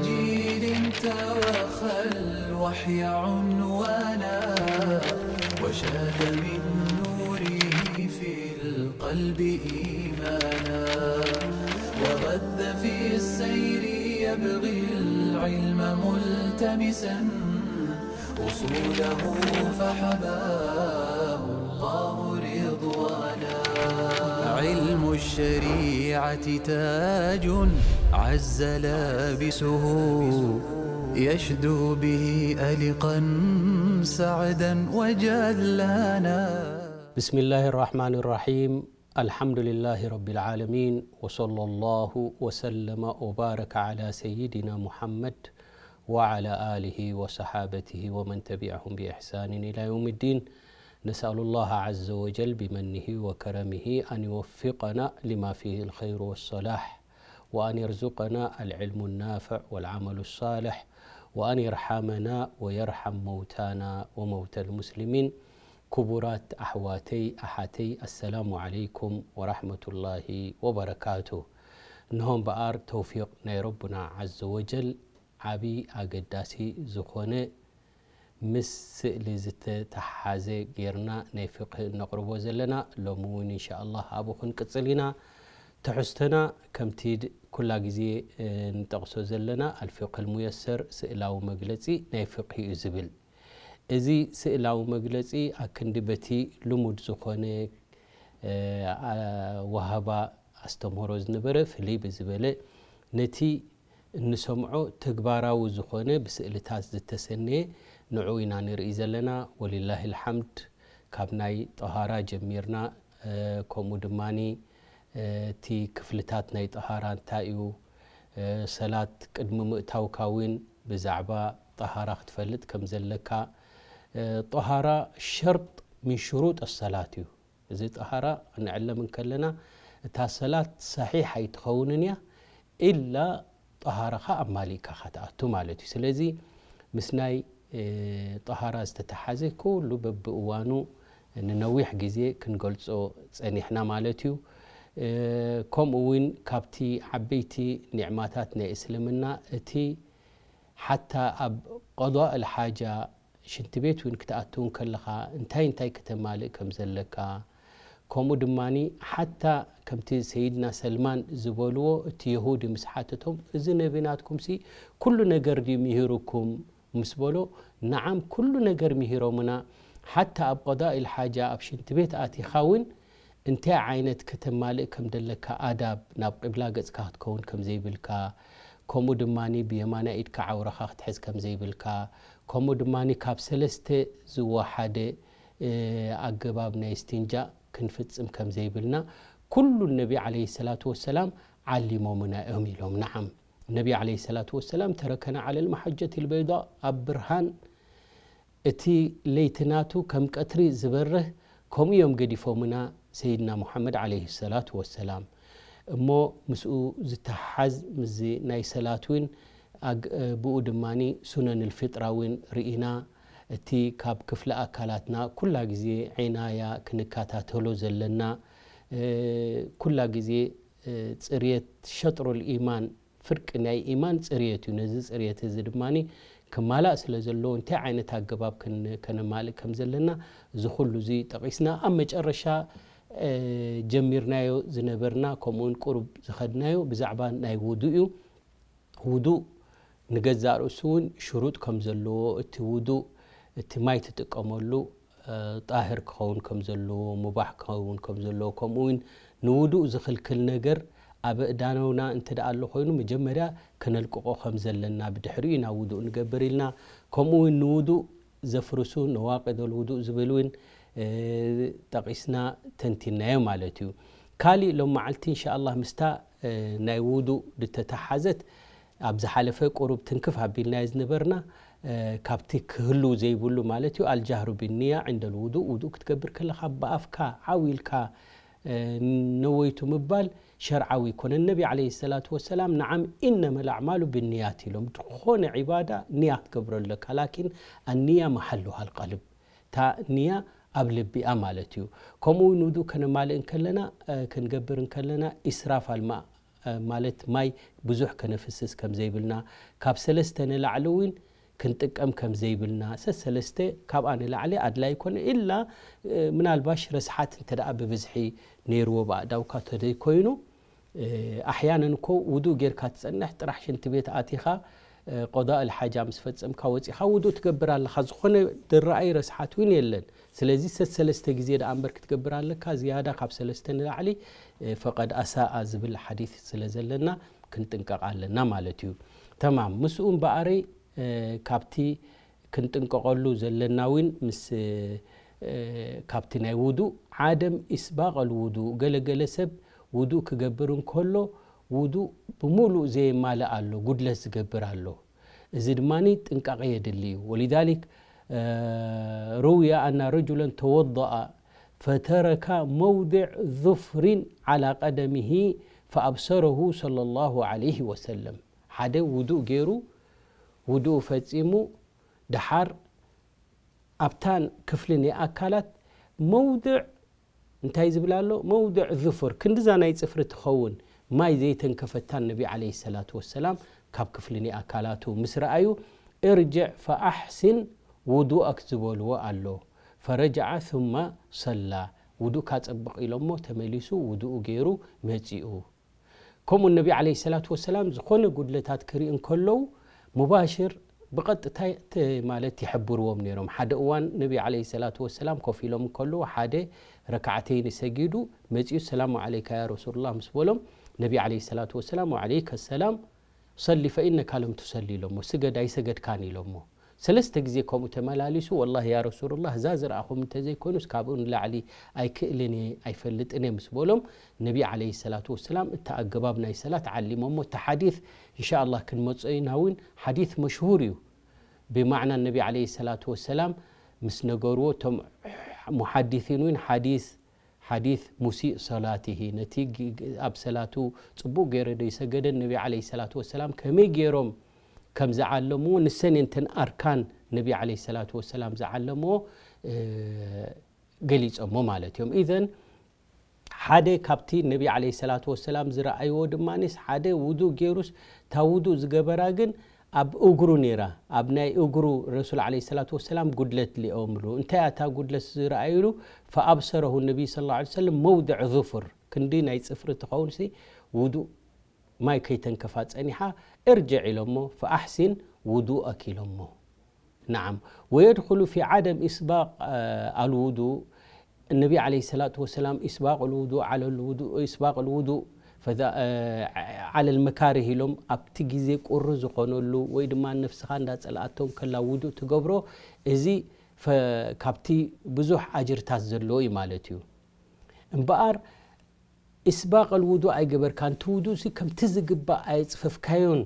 جيل توخى الوحي عنوانا، وشاد من نوره في القلب إيمانا، وغذ في السير يبغي العلم ملتمسا، أصوله فحباه الله رضوانا. علم الشريعة تاج عز لابسه، يشدو به ألقا سعدا وجلانا. بسم الله الرحمن الرحيم. الحمد لله رب العالمين، وصلى الله وسلم وبارك على سيدنا محمد وعلى آله وصحابته ومن تبعهم بإحسان إلى يوم الدين. نسأل الله عز وجل بمنه وكرمه أن يوفقنا لما فيه الخير والصلاح، وأن يرزقنا العلم النافع والعمل الصالح، وأن يرحمنا ويرحم موتانا وموتى المسلمين. ክቡራት ኣሕዋተይ ኣሓተይ፣ ኣሰላሙ ዓለይኩም ወራሕመቱላሂ ወበረካቱ። እንሆ እምበኣር ተውፊቕ ናይ ረቡና ዓዘ ወጀል ዓቢ ኣገዳሲ ዝኾነ ምስ ስእሊ ዝተተሓሓዘ ጌርና ናይ ፍቅሂ እነቕርቦ ዘለና። ሎሚ እውን ኢንሻኣላህ ኣብኡ ክንቅጽል ኢና። ትሕዝቶና ከምቲ ድ-፣ ኩላ ግዜ፣ እ፣ ንጠቕሶ ዘለና ኣልፊቅህ ልሙየሰር ስእላዊ መግለጺ ናይ ፍቅሂ እዩ ዝብል። እዚ ስእላዊ መግለጺ ኣክንዲ በቲ ልሙድ ዝኾነ፣ እ፣ ኣ-፣ ወሃባ ኣስተምህሮ ዝነበረ ፍልይ ብዝበለ ነቲ እንሰምዖ ተግባራዊ ዝኾነ ብስእልታት ዝተሰነየ ንዑ ኢና ንርኢ ዘለና። ወሊላሂ ልሓምድ፣ ካብ ናይ ጠሃራ ጀሚርና፣ እ፣ ከምኡ ድማኒ፣ እ፣ እቲ ክፍልታት ናይ ጠሃራ እንታይ እዩ፣ እ፣ ሰላት ቅድሚ ምእታውካ እውን ብዛዕባ ጠሃራ ክትፈልጥ ከም ዘለካ፣ እ፣ ጠሃራ ሸርጥ ምን ሽሩጥ ሰላት እዩ። እዚ ጠሃራ ክንዕለም እንከለና እታ ሰላት ሰሒሕ ኣይትኸውንን እያ፣ ኢላ ጠሃራኻ ኣማሊእካ ኢኻ ትኣቱ ማለት እዩ። ስለዚ ምስ ናይ፣ እ፣ ጠሃራ ዝተተሓዘ ኩሉ በብእዋኑ ንነዊሕ ግዜ ክንገልጾ ጸኒሕና ማለት እዩ። እ፣ ከምኡ እውን ካብቲ ዓበይቲ ኒዕማታት ናይ እስልምና እቲ ሓታ ኣብ ቀዳእ ኣልሓጃ ሽንቲ ቤት እውን ክትኣትው ከለኻ እንታይ እንታይ ከተማልእ ከም ዘለካ፣ ከምኡ ድማኒ ሓታ ከምቲ ሰይድና ሰልማን ዝበልዎ፣ እቲ የሁዲ ምስ ሓተቶም፣ "እዚ ነቢ ናትኩምሲ ኩሉ ነገር ድዩ ምሂሩኩም?" ምስ በሎ፣ "ነዓም፣ ኩሉ ነገር ምሂሮምና፣ ሓታ ኣብ ቀዳእ ኢል ሓጃ ኣብ ሽንቲ ቤት ኣቲኻ እውን እንታይ ዓይነት ከተማልእ ከም ደለካ፣ ኣዳብ፣ ናብ ቂብላ ገጽካ ክትከውን ከም ዘይብልካ፣ ከምኡ ድማኒ ብየማናይ ኢድካ ዓውራኻ ክትሕዝ ከም ዘይብልካ፣ ከምኡ ድማኒ ካብ ሰለስተ ዝወሓደ፣ እ፣ ኣገባብ ናይ እስትንጃእ ክንፍጽም ከም ዘይብልና፣ ኩሉ ነቢ ዓለይሂ ሰላቱ ወሰላም ዓሊሞምና እዮም" ኢሎም። ነዓም፣ ነቢ ዓለይሂ ሰላቱ ወሰላም፣ "ተረከና ዓለል መሐጀቲል በይዳእ፣ ኣብ ብርሃን እቲ ለይቲ ናቱ ከም ቀትሪ ዝበርህ ከምኡ እዮም ገዲፎምና ሰይድና ሙሓመድ ዓለይሂ ሰላቱ ወሰላም። እሞ ምስኡ ዝተሓሓዝ ምስዚ ናይ ሰላት እውን ኣግ-፣ ብኡ ድማኒ ሱነን ልፊጥራ እውን ርኢና። እቲ ካብ ክፍሊ ኣካላትና ኩላ ግዜ ዒናያ ክንከታተሎ ዘለና፣ እ፣ ኩላ ግዜ፣ እ፣ ጽርየት ሸጥሩል ኢማን ፍርቂ ናይ ኢማን ጽርየት እዩ። ነዚ ጽርየት እዚ ድማኒ ክማላእ ስለ ዘለዎ እንታይ ዓይነት ኣገባብ ከን-፣ ከነማልእ ከም ዘለና እዚ ኩሉ እዚ ጠቒስና ኣብ መጨረሻ፣ እ፣ ጀሚርናዮ ዝነበርና ከምኡውን ቁሩብ ዝኸድናዮ ብዛዕባ ናይ ውዱእ እዩ። ውዱእ ንገዛእ ርእሱ እውን ሽሩጥ ከም ዘለዎ፣ እቲ ውዱእ እቲ ማይ ትጥቀመሉ እ፣ ጣህር ክኸውን ከም ዘለዎ፣ ሙባሕ ክኸውን ከም ዘለዎ፣ ከምኡ እውን ንውዱእ ዝኽልክል ነገር ኣብ ኣእዳውና እንተ ደኣ ኣሎ ኮይኑ መጀመርያ ከነልቅቖ ከም ዘለና፣ ብድሕሪኡ ኢና ውዱእ ንገብር ኢልና፣ ከምኡ እውን ንውዱእ ዘፍርሱ ነዋቂዶል ውዱእ ዝብል እውን፣ እ፣ ጠቒስና ተንቲናዮ ማለት እዩ። ካሊእ ሎም መዓልቲ እንሻኣላህ ምስታ፣ እ፣ ናይ ውዱእ ዝተተሓዘት ኣብ ዝሓለፈ ቁሩብ ትንክፍ ኣቢልናዮ ዝነበርና፣ እ፣ ካብቲ ክህሉ ዘይብሉ ማለት እዩ፣ ኣልጃህሩ ብንያ ዕንደል ውዱእ፣ ውዱእ ክትገብር ከለኻ ብኣፍካ ዓው ኢልካ፣ እ፣ ነወይቱ ምባል ሸርዓዊ ኣይኮነን። ነቢ ዓለይሂ ሰላቱ ወሰላም፣ ነዓም፣ ኢነመል ኣዕማሉ ብንያት ኢሎም፣ ዝኾነ ዒባዳ ንያ ክትገብሮ ኣለካ፣ ላኪን ኣንያ መሓሉሃ ኣልቀልብ፣ እታ ንያ ኣብ ልቢኣ ማለት እዩ። ከምኡ እውን ውዱእ ከነማልእ እንከለና፣ እ፣ ክንገብር እንከለና፣ ኢስራፍ ኣልማእ፣ ማለት ማይ ብዙሕ ከነፍስስ ከም ዘይብልና፣ ካብ ሰለስተ ንላዕሊ እውን ክንጥቀም ከም ዘይብልና፣ ሰሰለስተ ካብኣ ንላዕሊ ኣድላይ ይኮነ። ኢላ ምናልባሽ ረስሓት እንተ ደኣ ብብዝሒ ነይርዎ ብኣእዳውካ ተዘይኮይኑ፣ ኣሕያነን እኮ ውዱእ ጌርካ ትጸንሕ፣ ጥራሕ ሽንቲ ቤት ኣቲኻ፣ ቆዳእ ልሓጃ ምስ ፈጸምካ ወጺኻ ውዱእ ትገብር ኣለኻ። ዝኾነ ዝረኣይ ረስሓት እውን የለን። ስለዚ ሰሰለስተ ግዜ ደኣ እምበር ክትገብር ኣለካ። ዝያዳ ካብ ሰለስተ ንላዕሊ ፈቀድ ኣሳኣ ዝብል ሓዲስ ስለ ዘለና ክንጥንቀቕ ኣለና ማለት እዩ። ተማም። ምስኡ እምበኣረይ ካብቲ ክንጥንቀቐሉ ዘለና እውን ምስ ካብቲ ናይ ውዱእ ዓደም ኢስባቕ ኣልውዱእ፣ ገለገለ ሰብ ውዱእ ክገብር እንከሎ ውዱእ ብምሉእ ዘየማልእ ኣሎ፣ ጉድለት ዝገብር ኣሎ። እዚ ድማ ጥንቃቐ የድሊ እዩ። ወሊዛሊክ ሩውያ ኣና ረጁለን ተወضአ ፈተረካ መውድዕ ظፍሪን ዓላ ቀደሚሂ ፈኣብሰረሁ ሰለላሁ ዓለይሂ ወሰለም። ሓደ ውዱእ ገይሩ፣ ውዱእ ፈጺሙ፣ ደሓር ኣብታን ክፍሊ ናይ ኣካላት መውድዕ እንታይ ዝብል ኣሎ? መውድዕ ظፍር፣ ክንድዛ ናይ ጽፍሪ ትኸውን ማይ ዘይተንከፈታን ነቢ ዓለይሂ ሰላቱ ወሰላም ካብ ክፍሊ ናይ ኣካላቱ ምስ ረኣዩ፣ እርጅዕ ፈኣሕሲን ውዱኣክ ዝበልዎ ኣሎ። ፈረጅዓ ثم ሰላ፣ ውዱእካ ጸብቕ ኢሎሞ ተመሊሱ ውዱኡ ገይሩ መጺኡ። ከምኡ ነቢ ዓለይሂ ሰላቱ ወሰላም ዝኾነ ጉድለታት ክርኢ እንከለዉ ሙባሽር ብቐጥታ ተ-፣ ማለት ይሕብርዎም ነይሮም። ሓደ እዋን ነቢ ዓለይሂ ሰላቱ ወሰላም ኮፍ ኢሎም እንከለዉ ሓደ ረክዓተይኒ ሰጊዱ መጺኡ፣ ሰላሙ ዓለይካ ያ ረሱሉላህ ምስ በሎም፣ ነቢ ዓለይሂ ሰላቱ ወሰላም ወዓለይከ ሰላም፣ ሰሊ ፈኢነካ ለም ትሰሊ ኢሎሞ፣ ስገድ ኣይሰገድካን ኢሎሞ። ሰለስተ ግዜ ከምኡ ተመላሊሱ፣ ወላሂ ያ ረሱሉላህ እዛ ዝረኣኹም እንተዘይኮይኑስ ካብኡ ንላዕሊ ኣይክእልን እየ ኣይፈልጥን እየ ምስ በሎም፣ ነቢ ዓለይሂ ሰላቱ ወሰላም እቲ ኣገባብ ናይ ሰላት ዓሊሞሞ። እቲ ሓዲት እንሻኣላህ ክንመጾ ኢና እውን፣ ሓዲት መሽሁር እዩ። ብማዕና ነቢ ዓለይሂ ሰላቱ ወሰላም ምስ ነገርዎ፣ እቶም ሙሓዲሲን እውን ሓዲስ ሓዲስ ሙሲእ ሰላቲሂ፣ ነቲ ግ-፣ ግ-፣ ኣብ ሰላቱ ጽቡቕ ገይሩ ዘይሰገደን ነቢ ዓለይሂ ሰላቱ ወሰላም ከመይ ገይሮም ከም ዝዓለምዎ፣ ንሰን እየን እተን ኣርካን ነቢ ዓለይሂ ሰላቱ ወሰላም ዝዓለምዎ፣ እ፣ ገሊጾሞ ማለት እዮም። ኢዘን ሓደ ካብቲ ነቢ ዓለይሂ ሰላቱ ወሰላም ዝረኣይዎ ድማኒስ ሓደ ውዱእ ገይሩስ እታ ውዱእ ዝገበራ ግን ኣብ እግሩ ነይራ። ኣብ ናይ እግሩ ረሱል ዓለይሂ ሰላቱ ወሰላም ጉድለት ሊኦምሉ። እንታይ እያ እታ ጉድለት ዝረኣይሉ? ፈኣብሰረሁ ነቢይ ሰለላሁ ዐለይሂ ወሰለም መውድዕ ዙፍር፣ ክንዲ ናይ ጽፍሪ ትኸውንሲ ውዱእ ማይ ከይተንከፋ ጸኒሓ፣ እርጅዕ ኢሎሞ፣ ፈኣሕሲን ውዱእክ ኢሎሞ። ነዓም። ወየድኹሉ ፊ ዓደም ኢስባቕ፣ እ፣ ኣልውዱእ፣ እነቢ ዓለይሂ ሰላቱ ወሰላም ኢስባቕ ልውዱእ ዓለ ልውዱእ፣ ኢስባቕ ልውዱእ ፈዛ-፣ እ፣ ዓለ ልመካሪህ ኢሎም ኣብቲ ግዜ ቁሪ ዝኾነሉ ወይ ድማ ነፍስኻ እንዳጸልኣቶም ከላ ውዱእ ትገብሮ፣ እዚ ፈ-፣ ካብቲ ብዙሕ ኣጅርታት ዘለዎ እዩ ማለት እዩ። እምበኣር ኢስባቕ ልውዱእ ኣይገበርካን፣ እቲ ውዱእሲ ከምቲ ዝግባእ ኣየጽፈፍካዮን፣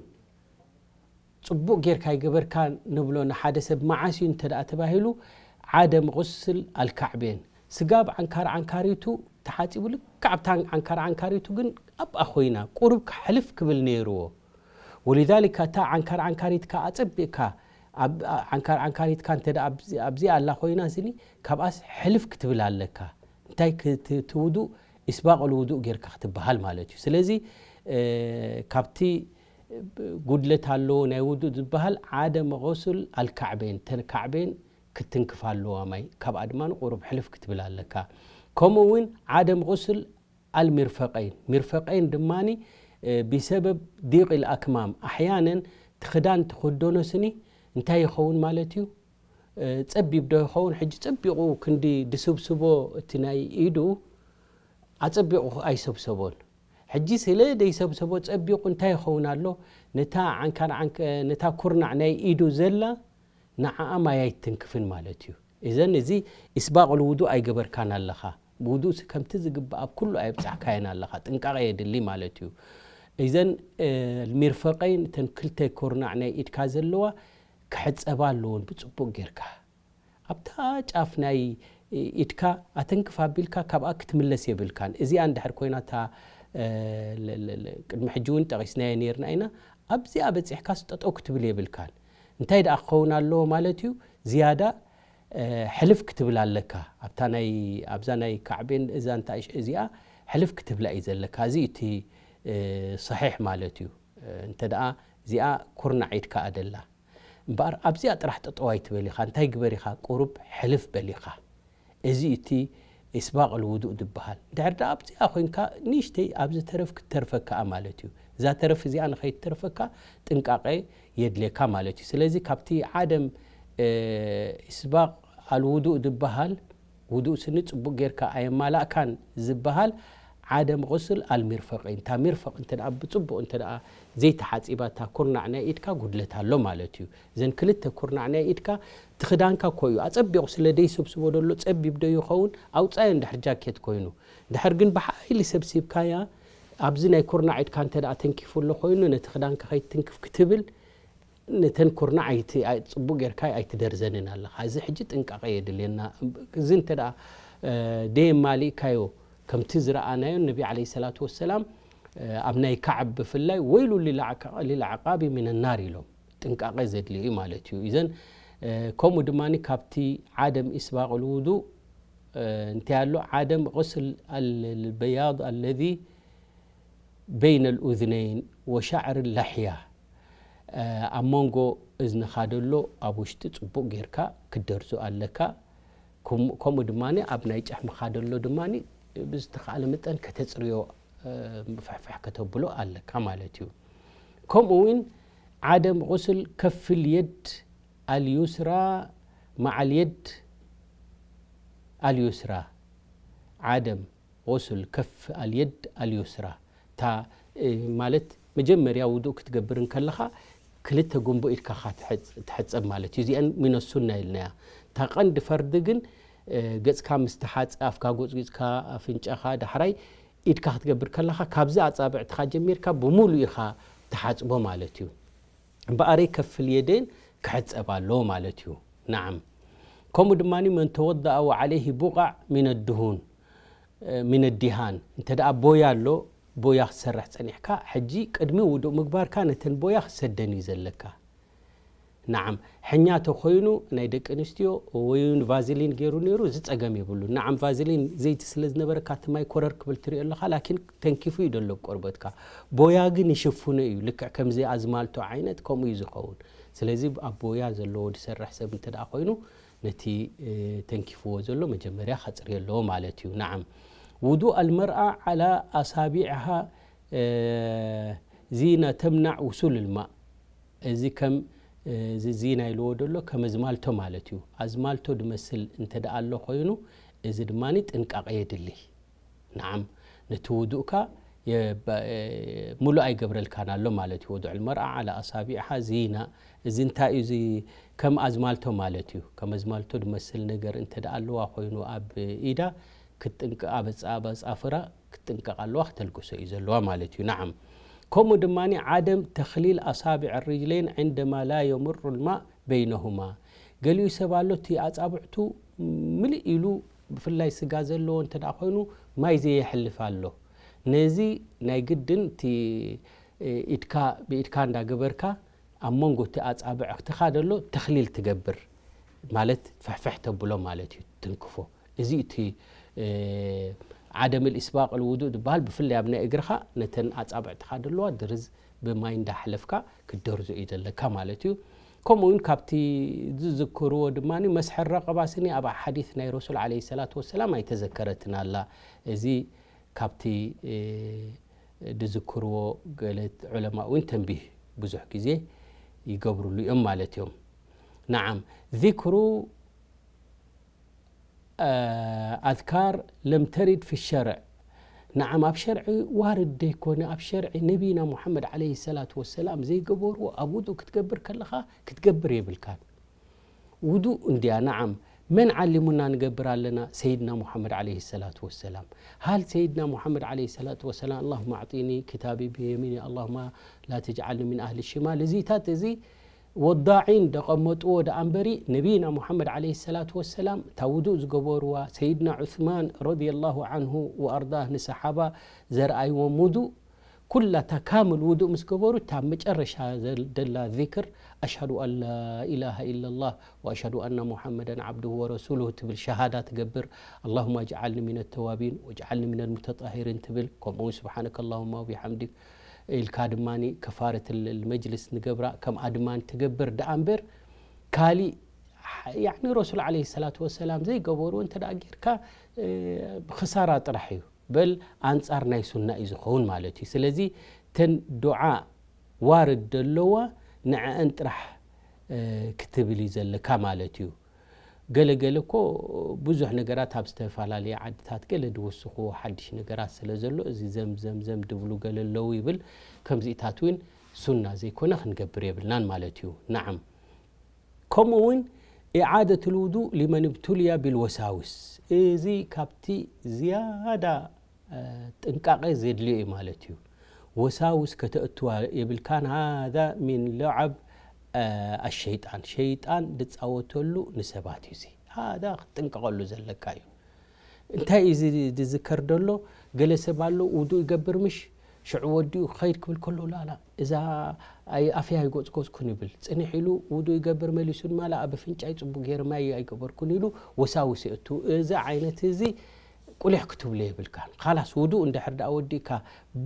ጽቡቕ ጌርካ ኣይገበርካ ንብሎ ንሓደ ሰብ። መዓስ እዩ እንተ ደኣ ተባሂሉ፣ ዓደም ቁስል ኣልካዕቤን፣ ስጋብ ዓንካር ዓንካሪቱ ተሓጺቡ፣ ልክዕ ኣብታ ዓንካር ዓንካሪቱ ግን ኣብኣ ኮይና፣ ቁሩብ ሕልፍ ክብል ነይርዎ። ወሊዛሊካ እታ ዓንካር ዓንካሪትካ ኣጸቢቕካ፣ ኣብ፣ ዓንካር ዓንካሪትካ እንተ ደኣ ኣብዚ-፣ ኣብዚኣ ኣላ ኮይና ስኒ፣ ካብኣስ ሕልፍ ክትብል ኣለካ። እንታይ ክት-፣ እቲ ውዱእ ኢስባቕ ልውዱእ ጌርካ ክትበሃል ማለት እዩ። ስለዚ፣ እ፣ ካብቲ ጉድለት ኣለዎ ናይ ውዱእ ዝበሃል ዓደም ቁስል ኣልካዕበይን፣ እተን ካዕበይን ክትንክፍ ኣለዋ ማይ፣ ካብኣ ድማ ቁሩብ ሕልፍ ክትብል ኣለካ። ከምኡ እውን ዓደም ቁስል ኣልሚርፈቀይን፣ ሚርፈቀይን ድማኒ፣ እ፣ ብሰበብ ዲቅ ልኣክማም ኣሕያነን እቲ ክዳን ትኽደኖ ስኒ እንታይ ይኸውን ማለት እዩ? እ፣ ጸቢብ ዶ ይኸውን? ሕጂ ጸቢቑ ክንዲ ድስብስቦ እቲ ናይ ኢዱ ኣጸቢቑ ኣይሰብሰቦን። ሕጂ ስለ ደይሰብሰቦ ጸቢቑ እንታይ ይኸውን ኣሎ? ነታ ዓንካር ዓንከ-፣ ነታ ኩርናዕ ናይ ኢዱ ዘላ ንዓኣ ማይ ኣይትንክፍን ማለት እዩ። እዘን እዚ ኢስባቕ ልውዱእ ኣይገበርካን ኣለኻ። ውዱእሲ ከምቲ ዝግባእ ኣብ ኩሉ ኣየብጻሕካዮን ኣለኻ። ጥንቃቐ የድሊ ማለት እዩ። እዘን፣ እ፣ ሚርፈቀይን እተን ክልተ ኩርናዕ ናይ ኢድካ ዘለዋ ክሕጸባ ኣለዎን ብጽቡቕ ጌርካ። ኣብታ ጫፍ ናይ ኢድካ ኣተንክፍ ኣቢልካ ካብኣ ክትምለስ የብልካን። እዚኣ እንድሕር ኮይና እታ፣ እ፣ ለ-፣ ለ-፣ ለ-፣ ቅድሚ ሕጂ እውን ጠቒስናዮ ነይርና ኢና። ኣብዚኣ በጺሕካስ ጠጠው ክትብል የብልካን። እንታይ ደኣ ክኸውን ኣለዎ ማለት እዩ? ዝያዳ፣ እ፣ ሕልፍ ክትብል ኣለካ። ኣብታ ናይ፣ ኣብዛ ናይ ካዕቤን እዛ እንታ እሽ-፣ እዚኣ ሕልፍ ክትብላ እዩ ዘለካ። እዚ እቲ፣ ሰሒሕ ማለት እዩ። እንተ ደኣ እዚኣ ኩርናዕ ኢድካ ኣደላ እምበኣር ኣብዚኣ ጥራሕ ጠጠው ኣይትበል ኢኻ። እንታይ ግበር ኢኻ? ቁሩብ ሕልፍ በል ኢኻ። እዚ እቲ ኢስባቕ ልውዱእ ዝበሃል። ድሕር ደኣ ኣብዚኣ ኮይንካ ንእሽተይ ኣብዚ ተረፍ ክትተርፈካ ማለት እዩ። እዛ ተረፍ እዚኣ ንኸይትተርፈካ ጥንቃቐ የድልየካ ማለት እዩ። ስለዚ ካብቲ ዓደም ኢስባቕ ኣልውዱእ ዝበሃል ውዱእ ስኒ ጽቡቕ ጌርካ ኣየማላእካን ዝበሃል ዓደም ቁስል ኣልሚርፈቀይን። እታ ሚርፈቅ እንተ ደኣ ብጽቡቕ እንተ ደኣ ዘይተሓጺባ እታ ኩርናዕ ናይ ኢድካ ጉድለት ኣሎ ማለት እዩ። እዘን ክልተ ኩርናዕ ናይ ኢድካ እቲ ክዳንካ እኮ እዩ ኣጸቢቑ ስለ ደይሰብስቦ ደሎ ጸቢብ ዶ ይኸውን? ኣውጻዮ እንድሕር ጃኬት ኮይኑ። ድሕር ግን ብሓይሊ ሰብሲብካያ ኣብዚ ናይ ኩርናዕ ኢድካ እንተ ደኣ ተንኪፉ ኣሎ ኮይኑ ነቲ ክዳንካ ከይትንክፍ ክትብል ነተን ኩርናዕ ኣይቲ-፣ ኣይ-፣ ጽቡቕ ጌርካ ኣይትደርዘንን ኣለኻ። እዚ ሕጂ ጥንቃቐ የድልየና። እዚ እንተ ደኣ፣ እ፣ ደየማሊእካዮ ከምቲ ዝረኣናዮ ነቢ ዓለይሂ ሰላቱ ወሰላም፣ እ፣ ኣብ ናይ ካዕብ ብፍላይ ወይሉ ሊልዓቃ-፣ ሊልዓቃቢ ሚነ ናር ኢሎም። ጥንቃቐ ዘድልዩ እዩ ማለት እዩ። ኢዘን፣ እ፣ ከምኡ ድማ ካብቲ ዓደም ኢስባቕ ልውዱእ፣ እ፣ እንታይ ኣሎ? ዓደም ቁስል ኣል-፣ ልበያድ ኣለዚ በይነ ልኡዝነይን ወሻዕር ላሕያ፣ እ፣ ኣብ መንጎ እዝንኻ ደሎ ኣብ ውሽጢ ጽቡቕ ጌርካ ክትደርዞ ኣለካ። ከም-፣ ከምኡ ድማ ኣብ ናይ ጨሕምኻ ደሎ ድማ ብዝተኻእለ መጠን ከተጽርዮ፣ እ፣ ፍሕፍሕ ከተብሎ ኣለካ ማለት እዩ። ከምኡ እውን ዓደም ቁስል ከፍል የድ ኣልዩስራ መዓል የድ ኣልዩስራ፣ ዓደም ቁስል ከፍ ኣልየድ ኣልዩስራ። እታ፣ እ፣ ማለት መጀመርያ ውዱእ ክትገብር እንከለኻ ክልተ ጉንቦ ኢድካ ኢኻ ትሕጽ-፣ ትሕጸብ ማለት እዩ። እዚኣን ሚነ ሱና ኢልናያ። እታ ቀንዲ ፈርዲ ግን፣ እ፣ ገጽካ ምስ ተሓጸ፣ ኣፍካ ጎጽጒጽካ፣ ኣፍንጫኻ፣ ዳሕራይ ኢድካ ክትገብር ከለኻ ካብዚ ኣጻብዕትኻ ጀሚርካ ብምሉእ ኢኻ ትሓጽቦ ማለት እዩ። እምበኣረይ ከፍል የደይን ክሕጸብ ኣለዎ ማለት እዩ። ነዓም። ከምኡ ድማ መን ተወደኣ ወዓለይሂ ቡቃዕ ሚነ ድሁን፣ እ፣ ሚነ ዲሃን፣ እንተ ደኣ ቦያ ኣሎ፣ ቦያ ክትሰርሕ ጸኒሕካ፣ ሕጂ ቅድሚ ውዱእ ምግባርካ ነተን ቦያ ክትሰደን እዩ ዘለካ። ነዓም፣ ሕኛ ተኾይኑ ናይ ደቂ ኣንስትዮ ወይ እውን ቫዝሊን ገይሩ ነይሩ፣ እዚ ጸገም የብሉን። ነዓም፣ ቫዝሊን ዘይቲ ስለ ዝነበረካ እቲ ማይ ኮረር ክብል ትሪኦ ኣለኻ፣ ላኪን ተንኪፉ እዩ ደሎ ኣብ ቆርበትካ። ቦያ ግን ይሽፍኖ እዩ፣ ልክዕ ከምዚ ኣዝማልቶ ዓይነት ከምኡ እዩ ዝኸውን። ስለዚ ኣብ ቦያ ዘለዎ ዝሰርሕ ሰብ እንተ ደኣ ኮይኑ፣ ነቲ፣ እ፣ ተንኪፍዎ ዘሎ መጀመርያ ከጽርዮ ኣለዎ ማለት እዩ። ነዓም። ውዱእ ኣልመርኣ ዓላ ኣሳቢዕሃ፣ እ፣ ዚና ተምናዕ ውሱል ልማእ። እዚ ከም፣ እ፣ እዚ ዚና ኢልዎ ደሎ ከም ኣዝማልቶ ማለት እዩ። ኣዝማልቶ ድመስል እንተ ደኣ ኣሎ ኮይኑ፣ እዚ ድማ ጥንቃቐ የድሊ። ነዓም፣ ነቲ ውዱእካ የባ-፣ እ፣ ሙሉእ ኣይገብረልካን ኣሎ ማለት እዩ። ወዱዕ ልመርኣ ዓላ ኣሳቢዕሃ ዚና። እዚ እንታይ እዩ? እዚ ከም ኣዝማልቶ ማለት እዩ። ከም ኣዝማልቶ ድመስል ነገር እንተ ደኣ ኣለዋ ኮይኑ ኣብ ኢዳ ክትጥንቀ-፣ ኣብ ኣጻ-፣ ኣብ ኣጻፍራ ክትጥንቀቕ ኣለዋ፣ ክተልግሶ እዩ ዘለዋ ማለት እዩ። ነዓም። ከምኡ ድማ ዓደም ተኽሊል ኣሳቢዕ ሪጅለይን ዕንደማ ላ የምሩ ልማእ በይነሁማ። ገሊኡ ሰብ ኣሎ፣ እቲ ኣጻብዕቱ ምልእ ኢሉ፣ ብፍላይ ስጋ ዘለዎ እንተ ደኣ ኮይኑ፣ ማይ ዘየሕልፍ ኣሎ። ነዚ ናይ ግድን እቲ፣ እ፣ ኢድካ፣ ብኢድካ እንዳገበርካ ኣብ መንጎ እቲ ኣጻብዕትኻ ደሎ ተኽሊል ትገብር፣ ማለት ፍሕፍሕ ተብሎ ማለት እዩ፣ ትንክፎ። እዚ እቲ፣ እ፣ ዓደም ልኢስባቕ ልውዱእ ዝበሃል፣ ብፍላይ ኣብ ናይ እግርኻ ነተን ኣጻብዕትኻ ደለዋ ድርዝ ብማይ እንዳሕለፍካ ክትደርዞ እዩ ዘለካ ማለት እዩ። ከምኡ እውን ካብቲ ዝዝክርዎ ድማ መስሐ ረቐባ ስኒ ኣብ ሓዲስ ናይ ረሱል ዓለይሂ ሰላቱ ወሰላም ኣይተዘከረትን ኣላ። እዚ ካብቲ፣ እ፣ ዝዝክርዎ ገለ ዑለማ እውን ተንቢህ ብዙሕ ግዜ ይገብርሉ እዮም ማለት እዮም። ነዓም፣ ዚክሩ፣ እ፣ ኣዝካር ለም ተሪድ ፊ ሸርዕ። ነዓም፣ ኣብ ሸርዒ ዋርድ ደይኮነ፣ ኣብ ሸርዒ ነቢና ሙሓመድ ዓለይሂ ሰላቱ ወሰላም ዘይገበርዎ ኣብ ውዱእ ክትገብር ከለኻ ክትገብር የብልካን። ውዱእ እንድያ፣ ነዓም። መን ዓሊሙና ንገብር ኣለና? ሰይድና ሙሓመድ ዓለይሂ ሰላቱ ወሰላም። ሃል ሰይድና ሙሓመድ ዓለይሂ ሰላቱ ወሰላም፣ ኣላሁመ ኣዕጢኒ ኪታቢ ብየሚኒ፣ ኣላሁመ ላ ተጅዓልኒ ሚን ኣህሊ ሽማል። እዚታት እዚ ወዳዒን ደቐመጥዎ ደኣ እምበሪ፣ ነቢይና ሙሓመድ ዓለይሂ ሰላቱ ወሰላም፣ እታ ውዱእ ዝገበርዋ፣ ሰይድና ዑስማን ረዲየላሁ ዓንሁ ወኣርዳህ ንሰሓባ ዘርኣይዎም ውዱእ፣ ኩላታ ካምል ውዱእ ምስ ገበሩ፣ እታ መጨረሻ ዘል-፣ ደላ ዚክር፣ "ኣሽሃዱ ኣን ላ ኢላሃ ኢለላህ ወኣሽሃዱ ኣና ሙሓመደን ዓብዱሁ ወረሱሉሁ" ትብል ሸሃዳ ትገብር። "ኣላሁማ ኣጅዓልኒ ሚነ ተዋቢን ወጅዓልኒ ሚነል ሙተጣሂሪን" ትብል። ከምኡ እውን "ስብሓነከ ኣላሁማ ወቢሓምዲክ" ኢልካ ድማ ከፋረት ል-፣ መጅልስ ንገብራ፣ ከምኣ ድማ ትገብር ደኣ እምበር፣ ካሊእ፣ ያዕኒ ረሱል ዓለይሂ ሰላቱ ወሰላም ዘይገበሩ እንተ ደኣ ጌርካ፣ እ፣ ብኽሳራ ጥራሕ እዩ። በል ኣንጻር ናይ ሱና እዩ ዝኸውን ማለት እዩ። ስለዚ ተን ዱዓ ዋርድ ደለዋ ንዕአን ጥራሕ፣ እ፣ ክትብል እዩ ዘለካ ማለት እዩ። ገለ ገለ እኮ ብዙሕ ነገራት ኣብ ዝተፈላለየ ዓድታት ገለ ድውስኽዎ ሓድሽ ነገራት ስለ ዘሎ፣ እዚ ዘም ዘም ዘም ድብሉ ገለ ኣለዉ ይብል። ከምዚኢታት እውን ሱና ዘይኮነ ክንገብር የብልናን ማለት እዩ። ነዓም። ከምኡ እውን ኢዓደት ልውዱእ ሊመን ብቱልያ ቢልወሳውስ፣ እዚ ካብቲ ዝያዳ፣ እ፣ ጥንቃቐ ዘድልዮ እዩ ማለት እዩ። ወሳውስ ከተእትዋ የብልካን። ሃዛ ሚን ለዓብ፣ እ፣ ኣሸይጣን፣ ሸይጣን ዝጻወተሉ ንሰባት እዩ። እዚ ሃዛ ክትጥንቀቐሉ ዘለካ እዩ። እንታይ እዩ እዚ ዝዝከር ደሎ? ገለ ሰብ ኣሎ፣ ውዱእ ይገብር ምሽ፣ ሽዑ ወዲኡ ክኸይድ ክብል ከሎ፣ "ላላ፣ እዛ ኣይ-፣ ኣፍያ ኣይጎጽጎጽኩን" ይብል። ጽንሕ ኢሉ ውዱእ ይገብር፣ መሊሱ ድማ፣ "ላ፣ ኣብ ኣፍንጫይ ጽቡቕ ገይረ ማይ ኣይገበርኩን" ኢሉ ወሳውስ የእቱ። እዚ ዓይነት እዚ ቁሊሕ ክትብሎ የብልካን። ካላስ፣ ውዱእ እንድሕር ደኣ ወዲእካ፣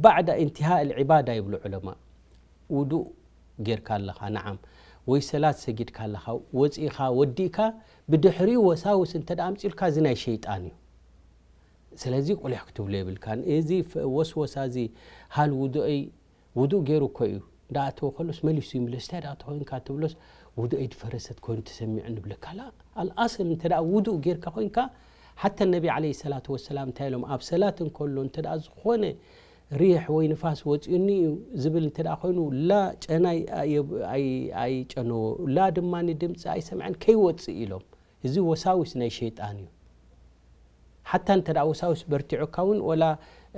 ባዕዳ ኢንቲሃእ ልዕባዳ ይብሉ ዑለማ። ውዱእ ጌርካ ኣለኻ፣ ነዓም፣ ወይ ሰላት ሰጊድካ ኣለኻ፣ ወጺእኻ ወዲእካ፣ ብድሕሪኡ ወሳውስ እንተ ደኣ ኣምጺኡልካ፣ እዚ ናይ ሸይጣን እዩ። ስለዚ ቁሊሕ ክትብሎ የብልካን። እዚ ፈ-፣ ወስወሳ እዚ፣ "ሃል ውዱእይ፣ ውዱእ ገይሩ እኮ እዩ፣ እንዳኣተወ ከሎስ መሊሱ ይምለስ፣ እንታይ ደኣ ተኾይንካ?" ትብሎስ፣ "ውዱእይ ድፈረሰት ኮይኑ ተሰሚዑ" ንብለካ። ላ፣ ኣልኣስል እንተ ደኣ ውዱእ ጌርካ ኮይንካ፣ ሓታ ነቢ ዓለይሂ ሰላቱ ወሰላም እንታይ ኢሎም? ኣብ ሰላት እንከሎ እንተ ደኣ ዝኾነ ሪሕ ወይ ንፋስ ወጺኡኒ እዩ ዝብል እንተ ደኣ ኮይኑ፣ ላ ጨና ኣይ-፣ ኣይ-፣ ኣይጨነዎ፣ ላ ድማ ንድምጺ ኣይሰምዐን ከይወጽእ ኢሎም። እዚ ወሳዊስ ናይ ሸይጣን እዩ። ሓታ እንተ ደኣ ወሳዊስ በርቲዑካ እውን፣ ወላ፣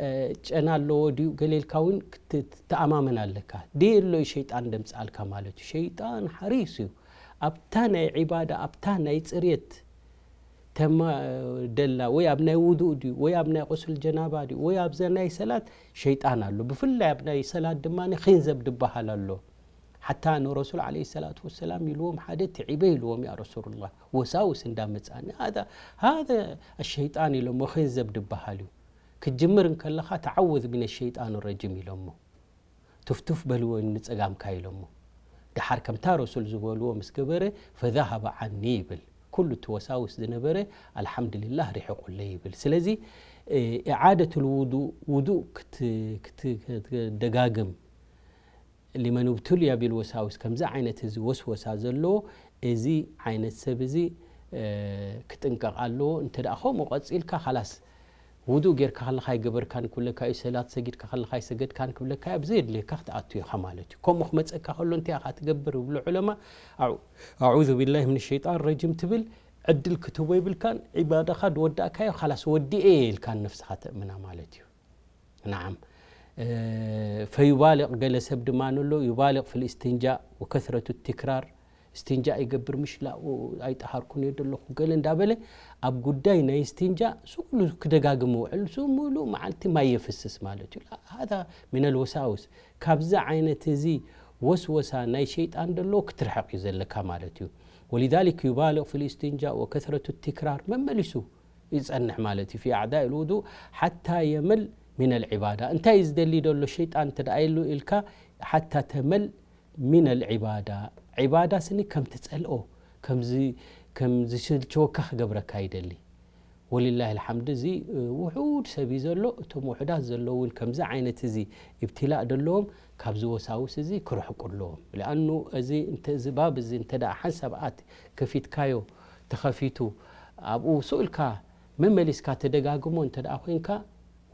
እ፣ ጨና ኣለዎ ድዩ ገለ ኢልካ እውን ክት-፣ ትተኣማመን ኣለካ። ደየሎ እዩ ሸይጣን ደምጽኣልካ ማለት እዩ። ሸይጣን ሓሪስ እዩ። ኣብታ ናይ ዒባዳ፣ ኣብታ ናይ ጽርየት ተማ-፣ ደላ፣ ወይ ኣብ ናይ ውዱእ ድዩ፣ ወይ ኣብ ናይ ቁስል ጀናባ ድዩ፣ ወይ ኣብዛ ናይ ሰላት ሸይጣን ኣሎ። ብፍላይ ኣብ ናይ ሰላት ድማ ኺንዘብ ድበሃል ኣሎ። ሓታ ንረሱል ዓለይሂ ሰላቱ ወሰላም ኢልዎም ሓደ፣ "ትዒበ" ኢልዎም፣ "ያ ረሱሉላህ፣ ወሳውስ እንዳመጽኣኒ፣ ሃዛ፣ ሃዛ ኣሸይጣን" ኢሎሞ፣ ኺንዘብ ድበሃል እዩ። ክትጅምር እንከለኻ፣ "ተዓወዝ ሚነ ሸይጣን ረጂም" ኢሎሞ። "ቱፍቱፍ በልዎ ንጸጋምካ" ኢሎሞ። ደሓር ከምታ ረሱል ዝበልዎ ምስ ገበረ፣ "ፈዛሃበ ዓኒ" ይብል። ኩሉ እቲ ወሳውስ ዝነበረ፣ "ኣልሓምዱሊላህ፣ ርሒቑለይ" ይብል። ስለዚ፣ እ፣ ኢዓደቱል ውዱእ፣ ውዱእ ክት-፣ ክት-፣ ክትደጋግም፣ ሊመን ብቱልያ ቢል ወሳውስ፣ ከምዚ ዓይነት እዚ ወስወሳ ዘለዎ፣ እዚ ዓይነት ሰብ እዚ፣ እ፣ ክጥንቀቕ ኣለዎ። እንተ ደኣ ከምኡ ቀጺልካ፣ ካላስ፣ ውዱእ ጌርካ ከለኻ ኣይገበርካን ክብለካ እዩ፣ ሰላት ሰጊድካ ከለኻ ኣይሰገድካን ክብለካ እዩ፣ ኣብ ዘየድልየካ ክትኣቱ ኢኻ ማለት እዩ። ከምኡ ክመጸካ ከሎ እንታይ ኢኻ ትገብር ይብሉ ዑለማ፣ ኣዑ-፣ ኣዑዙ ቢላሂ ሚነ ሸይጣን ረጂም ትብል፣ ዕድል ክትህቦ ይብልካን፣ ዒባዳኻ ዝወዳእካዮ፣ ካላስ ወዲኤ ኢልካ ንነፍስኻ ተእምና ማለት እዩ። ነዓም። እ፣ ፈዩባሊቕ፣ ገለ ሰብ ድማ ንሎ፣ ዩባሊቕ ፊል ኢስቲንጃእ ወከስረቱ ትክራር፣ እስቲንጃእ ይገብር፣ ምሽ ላኡ ኣይጠሃርኩን እየ ዘለኹ፣ ገለ እንዳበለ ኣብ ጉዳይ ናይ እስቲንጃእ ስኡሉ ክደጋግም ውዕል፣ ሱ ሙሉእ መዓልቲ ማይ የፍስስ ማለት እዩ። ላ፣ ሃዛ ሚነል ወሳውስ። ካብዚ ዓይነት እዚ ወስወሳ ናይ ሸይጣን ደሎ ክትርሕቕ እዩ ዘለካ ማለት እዩ። ወሊዛሊክ ዩባሊቕ ፊል ኢስቲንጃእ ወከስረቱ ትክራር፣ መመሊሱ ይጸንሕ ማለት እዩ። ፊ ኣዕዳእ ልውዱእ ሓታ የመል ሚነል ዒባዳ። እንታይ እዩ ዝደሊ ደሎ ሸይጣን እንተ ደኣ ኢሉ ኢልካ፣ ሓታ ተመል ሚነል ዒባዳ። ዒባዳ ስኒ ከም ትጸልኦ፣ ከም ዝ-፣ ከም ዝስልችወካ ክገብረካ ይደሊ። ወሊላሂ ልሓምድ፣ እዚ፣ እ፣ ውሑድ ሰብ እዩ ዘሎ። እቶም ውሑዳት ዘለዉ እውን ከምዚ ዓይነት እዚ ኢብትላእ ደለዎም፣ ካብዚ ወሳውስ እዚ ክርሕቁ ኣለዎም። ሊኣኑ እዚ እንተ፣ እዚ ባብ እዚ እንተ ደኣ ሓንሳብ ኣት-፣ ከፊትካዮ፣ ተኸፊቱ፣ ኣብኡ ስኡልካ መመሊስካ ተደጋግሞ እንተ ደኣ ኮይንካ፣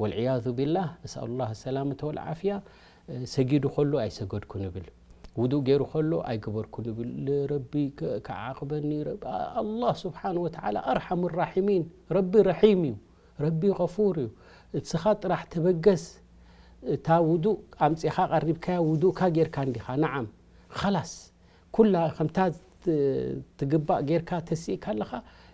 ወልዕያዙ ቢላህ፣ ነስኣሉላህ ሰላመተ ወልዓፍያ፣ እ፣ ሰጊዱ ከሎ ኣይሰገድኩን ይብል፣ ውዱእ ገይሩ ከሎ ኣይገበርኩን ይብል፣ ረቢ ከ-፣ ከዓቕበኒ፣ ረቢ፣ ኣ-፣ ኣላህ ስብሓን ወተዓላ ኣርሓሙ ራሒሚን፣ ረቢ ረሒም እዩ፣ ረቢ ገፉር እዩ። ንስኻ ጥራሕ ተበገስ፣ እታ ውዱእ ኣምጺኻ ቀሪብካያ ውዱእካ ጌርካ እንዲኻ፣ ነዓም፣ ኸላስ። ኩላ ከምታ ት-፣ ትግባእ ጌርካ ተሲእካ ኣለኻ፣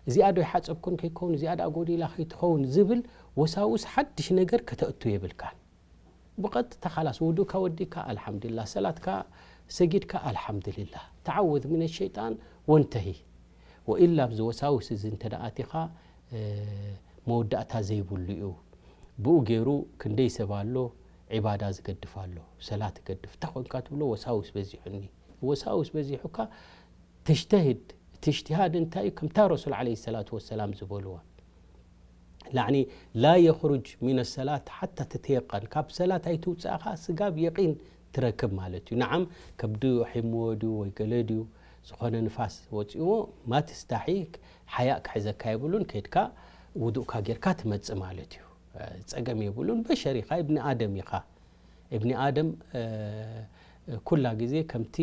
እዚኣ ዶ ይሓጸብኩን ከይከውን፣ እዚኣ ደኣ ጎዲላ ከይትኸውን ዝብል ወሳውስ ሓድሽ ነገር ከተእቱ የብልካን። ብቐጥታ ካላስ ውዱእካ ወዲእካ ኣልሓምዱሊላህ፣ ሰላትካ ሰጊድካ ኣልሓምዱሊላህ፣ ተዓወዝ ሚነ ሸይጣን ወንተሂ። ወኢላ ኣብዚ ወሳውስ እዚ እንተ ደኣ ኣቲኻ፣ እ፣ መወዳእታ ዘይብሉ እዩ። ብኡ ገይሩ ክንደይ ሰብ ኣሎ ዒባዳ ዝገድፍ ኣሎ፣ ሰላት ይገድፍ። እንታይ ኮንካ ትብሎ፣ ወሳውስ በዚሑኒ። ወሳውስ በዚሑካ፣ ተጅተሂድ። እቲ እጅትሃድ እንታይ እዩ? ከምታ ረሱል ዓለይሂ ሰላቱ ወሰላም ዝበልዋ፣ ላዕኒ ላ የኽሩጅ ሚነ ሰላት ሓታ ተተየቀን፣ ካብ ሰላት ኣይትውፅእኻ ስጋብ የቂን ትረክብ ማለት እዩ። ንዓም ከብዱ ሒምዎ ድዩ ወይ ገለ ድዩ፣ ዝኾነ ንፋስ ወፂዎ፣ ማትስታሒ፣ ሓያእ ክሕዘካ የብሉን። ከድካ ውዱእካ ጌርካ ትመጽእ ማለት እዩ። ጸገም የብሉን። በሸር ኢኻ፣ እብኒ ኣደም ኢኻ። እብኒ ኣደም፣ እ፣ ኩላ ግዜ ከምቲ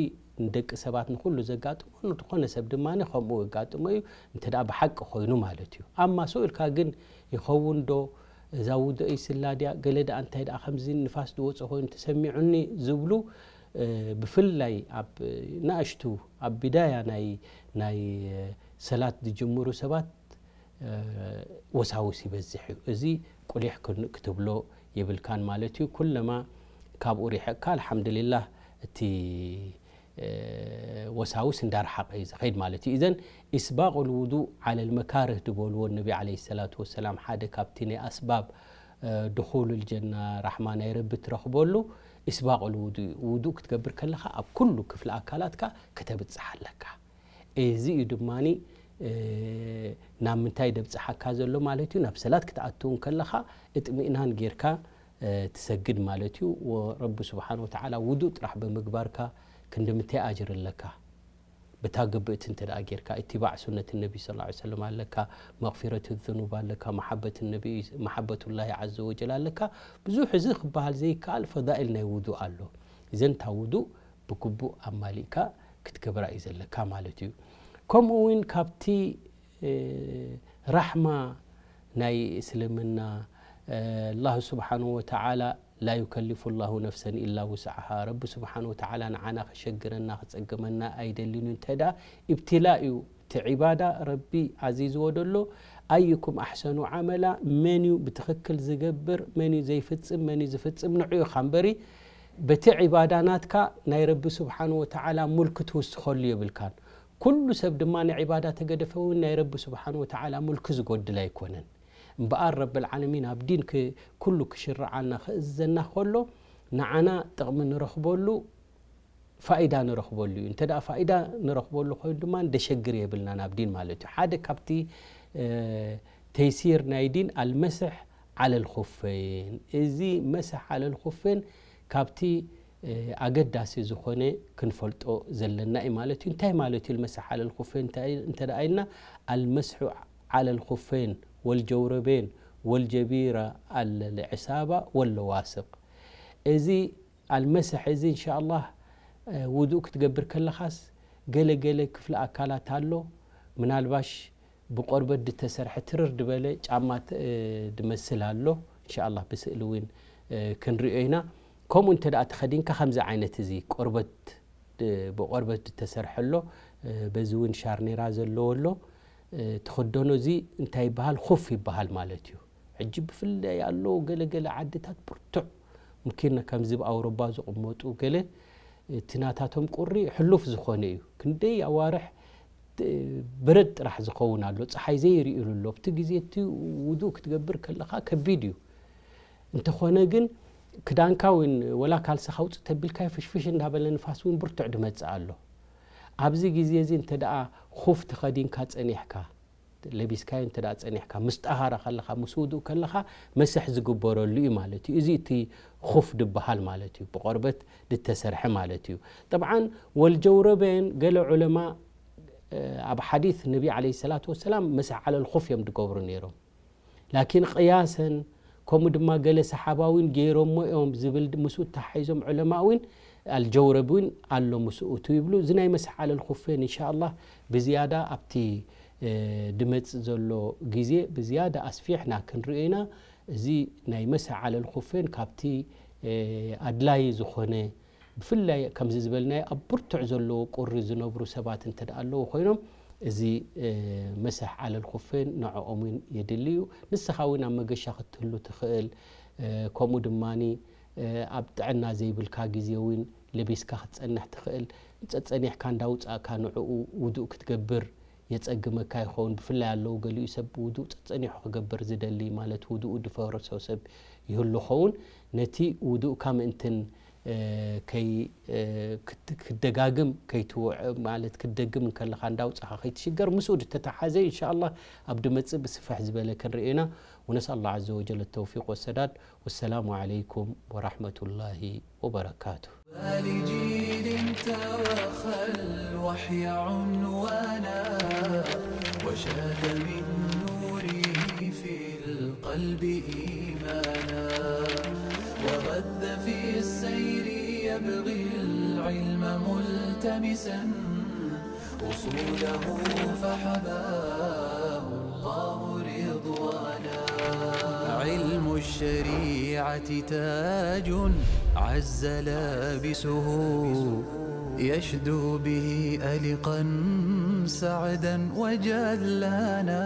ንደቂ ሰባት ንኹሉ ዘጋጥሞ፣ ንዝኾነ ሰብ ድማ ከምኡ የጋጥሞ እዩ፣ እንተ ደኣ ብሓቂ ኮይኑ ማለት እዩ። ኣማ ስኡ ኢልካ ግን ይኸውን ዶ? እዛ ውዱእይ ስላ ድያ? ገለ ደኣ እንታይ ደኣ ከምዚ ንፋስ ዝወጾ ኮይኑ ተሰሚዑኒ ዝብሉ፣ እ፣ ብፍላይ ኣብ ንኣሽቱ፣ ኣብ ቢዳያ ናይ፣ ናይ ሰላት ዝጅምሩ ሰባት፣ እ፣ ወሳውስ ይበዝሕ እዩ። እዚ ቁሊሕ ክን-፣ ክትብሎ የብልካን ማለት እዩ። ኩለማ ካብኡ ሪሕቕካ፣ ኣልሓምዱሊላህ፣ እቲ፣ እ፣ ወሳውስ እንዳረሓቐ እዩ ዝኸይድ ማለት እዩ። ኢዘን ኢስባቕ ልውዱእ ዓለል መካርህ ዝበልዎ ነቢ ዓለይሂ ሰላቱ ወሰላም፣ ሓደ ካብቲ ናይ ኣስባብ፣ እ፣ ድኹሉል ጀና፣ ራሕማ ናይ ረቢ ትረኽበሉ ኢስባቕ ልውዱእ እዩ። ውዱእ ክትገብር ከለኻ ኣብ ኩሉ ክፍሊ ኣካላትካ ከተብጽሕ ኣለካ። እዚ እዩ ድማኒ፣ እ፣ ናብ ምንታይ ደብጽሓካ ዘሎ ማለት እዩ? ናብ ሰላት ክትኣቱ እንከለኻ እጥሚእናን ጌርካ፣ እ፣ ትሰግድ ማለት እዩ። ወረቢ ስብሓን ወተዓላ ውዱእ ጥራሕ ብምግባርካ ክንዲ ምንታይ ኣጅር ኣለካ? በታ ግብእቲ እንተ ደኣ ጌርካ፣ ኢትባዕ ሱነት ነቢ ሰለላሁ ዐለይሂ ወሰለም ኣለካ፣ መግፊረት ዝኑብ ኣለካ፣ መሓበት ነቢ፣ መሓበቱላሂ ዐዘ ወጀል ኣለካ። ብዙሕ እዚ ክበሃል ዘይከኣል ፈዳኢል ናይ ውዱእ ኣሎ። እዘን እታ ውዱእ ብግቡእ ኣማሊእካ ክትገብራ እዩ ዘለካ ማለት እዩ። ከምኡ እውን ካብቲ፣ እ፣ ራሕማ ናይ እስልምና፣ እ፣ ኣላሁ ስብሓንሁ ወተዓላ፣ ላ ዩከሊፉ ላሁ ነፍሰን ኢላ ውስዓሃ፣ ረቢ ስብሓንሁ ወተዓላ ንዓና ከሸግረና ከጸግመና ኣይደልን እዩ። እንታይ ደኣ ኢብትላ እዩ። እቲ ዒባዳ ረቢ ኣዚዝዎ ደሎ፣ ኣዩኩም ኣሕሰኑ ዓመላ፣ መን እዩ ብትኽክል ዝገብር፣ መን እዩ ዘይፍጽም፣ መን እዩ ዝፍጽም፣ ንዑ ኢኻ እምበሪ፣ በቲ ዒባዳ ናትካ ናይ ረቢ ስብሓን ወተዓላ ሙልክ ትውስኸሉ የብልካን። ኩሉ ሰብ ድማ ንዒባዳ ተገደፈ እውን ናይ ረቢ ስብሓን ወተዓላ ሙልክ ዝጎድል ኣይኮነን። እምበኣር ረብል ዓለሚን ኣብ ዲን ክ-፣ ኩሉ ክሽርዓና ክእዝዘና ከሎ ንዓና ጥቕሚ ንረኽበሉ ፋኢዳ ንረኽበሉ እዩ። እንተ ደኣ ፋኢዳ ንረኽበሉ ኮይኑ ድማ ደሸግር የብልናን ኣብ ዲን ማለት እዩ። ሓደ ካብቲ፣ እ፣ ተይሲር ናይ ዲን ኣልመስሕ ዓለል ኹፈይን። እዚ መስሕ ዓለል ኹፈይን ካብቲ፣ እ፣ ኣገዳሲ ዝኾነ ክንፈልጦ ዘለና እዩ ማለት እዩ። እንታይ ማለት እዩ ኣልመስሕ ዓለል ኹፈይን እንተ፣ እንተ ደኣ ኢልና፣ ኣልመስሑ ዓለል ኹፈይን ወልጀውረበይን ወልጀቢራ ኣለል ዕሳባ ወለዋስቕ። እዚ ኣልመሰሕ እዚ እንሻኣላህ፣ እ፣ ውዱእ ክትገብር ከለኻስ ገለ ገለ ክፍሊ ኣካላት ኣሎ። ምናልባሽ ብቆርበት ዝተሰርሐ ትርር ዝበለ ጫማ ት-፣ እ፣ ድመስል ኣሎ። እንሻኣላህ ብስእሊ እውን፣ እ፣ ክንሪኦ ኢና። ከምኡ እንተ ደኣ ተኸዲንካ ከምዚ ዓይነት እዚ ቆርበት ድ-፣ ብቆርበት ዝተሰርሐ ኣሎ። እ፣ በዚ እውን ሻርኔራ ዘለዎ ኣሎ። እ፣ ትኽደኖ እዚ እንታይ ይበሃል? ኹፍ ይበሃል ማለት እዩ። ሕጂ ብፍላይ ኣሎ ገለ ገለ ዓድታት ብርቱዕ፣ ሙምኪን ከምዚ ኣብ ኣውሮባ ዝቕመጡ ገለ፣ እቲ ናታቶም ቁሪ ሕሉፍ ዝኾነ እዩ። ክንደይ ኣዋርሕ ት-፣ በረድ ጥራሕ ዝኸውን ኣሎ፣ ጸሓይ ዘይርእዩሉ ኣሎ። ኣብቲ ግዜ እቲ ውዱእ ክትገብር ከለኻ ከቢድ እዩ። እንተኾነ ግን ክዳንካ እውን ወላ ካልስኻ ውጽእ ተቢልካዮ ፍሽፍሽ እንዳበለ ንፋስ እውን ብርቱዕ ድመጽእ ኣሎ። ኣብዚ ግዜ እዚ እንተ ደኣ ኹፍ ተኸዲንካ ጸኒሕካ፣ ለቢስካዮ እንተ ደኣ ጸኒሕካ፣ ምስ ጠሃራ ከለኻ፣ ምስ ውዱእ ከለኻ መስሕ ዝግበረሉ እዩ ማለት እዩ። እዚ እቲ ኹፍ ድበሃል ማለት እዩ። ብቆርበት ዝተሰርሐ ማለት እዩ። ጠብዓን ወልጀውረበን ገለ ዑለማ፣ እ፣ ኣብ ሓዲስ ነቢ ዓለይሂ ሰላቱ ወሰላም መስሕ ዓለል ኹፍ እዮም ድገብሩ ነይሮም። ላኪን ቅያሰን ከምኡ ድማ ገለ ሰሓባ እውን ገይሮሞ እዮም ዝብል ምስኡ ተሓሒዞም ዑለማ እውን ኣልጀውረብ እውን ኣሎ ምስኡ እቱ ይብሉ። እዚ ናይ መስሕ ዓለል ኹፌን እንሻኣላህ ብዝያዳ ኣብቲ፣ እ፣ ድመጽእ ዘሎ ግዜ ብዝያዳ ኣስፊሕና ክንርእዮ ኢና። እዚ ናይ መስሕ ዓለል ኹፌን ካብቲ፣ እ፣ ኣድላዪ ዝኾነ ብፍላይ ከምዚ ዝበልናዮ ኣብ ብርቱዕ ዘለዎ ቁሪ ዝነብሩ ሰባት እንተ ደኣ ኣለዉ ኮይኖም፣ እዚ፣ እ፣ መስሕ ዓለል ኹፌን ንዕኦም እውን የድሊ እዩ። ንስኻ እውን ኣብ መገሻ ክትህሉ ትኽእል፣ እ፣ ከምኡ ድማኒ ኣብ ጥዕና ዘይብልካ ግዜ እውን ለቢስካ ክትጸንሕ ትኽእል። ጸጸኒሕካ እንዳውጻእካ ንዕኡ ውዱእ ክትገብር የጸግመካ ይኸውን። ብፍላይ ኣለዉ ገሊኡ ሰብ ውዱእ ጸጸኒሑ ክገብር ዝደሊ፣ ማለት ውዱኡ ድፈርሶ ሰብ ይህሉ ኸውን። ነቲ ውዱእካ ምእንትን ከይ ክደጋግም ከይትውዕ ማለት ክትደግም እንከለኻ እንዳውጻኻ ከይትሽገር ምስኡ ድተተሓዘ ኢንሻኣላህ ኣብ ድመጽእ ብስፍሕ ዝበለ ክንርእዮ ኢና። ونسأل الله عز وجل التوفيق والسداد. والسلام عليكم ورحمة الله وبركاته. لجيل توخى الوحي عنوانا، وشاد من نوره في القلب إيمانا، وغذ في السير يبغي العلم ملتمسا، أصوله فحباه الله رضوانا. علم الشريعة تاج عز لابسه، يشدو به ألقا سعدا وجلانا.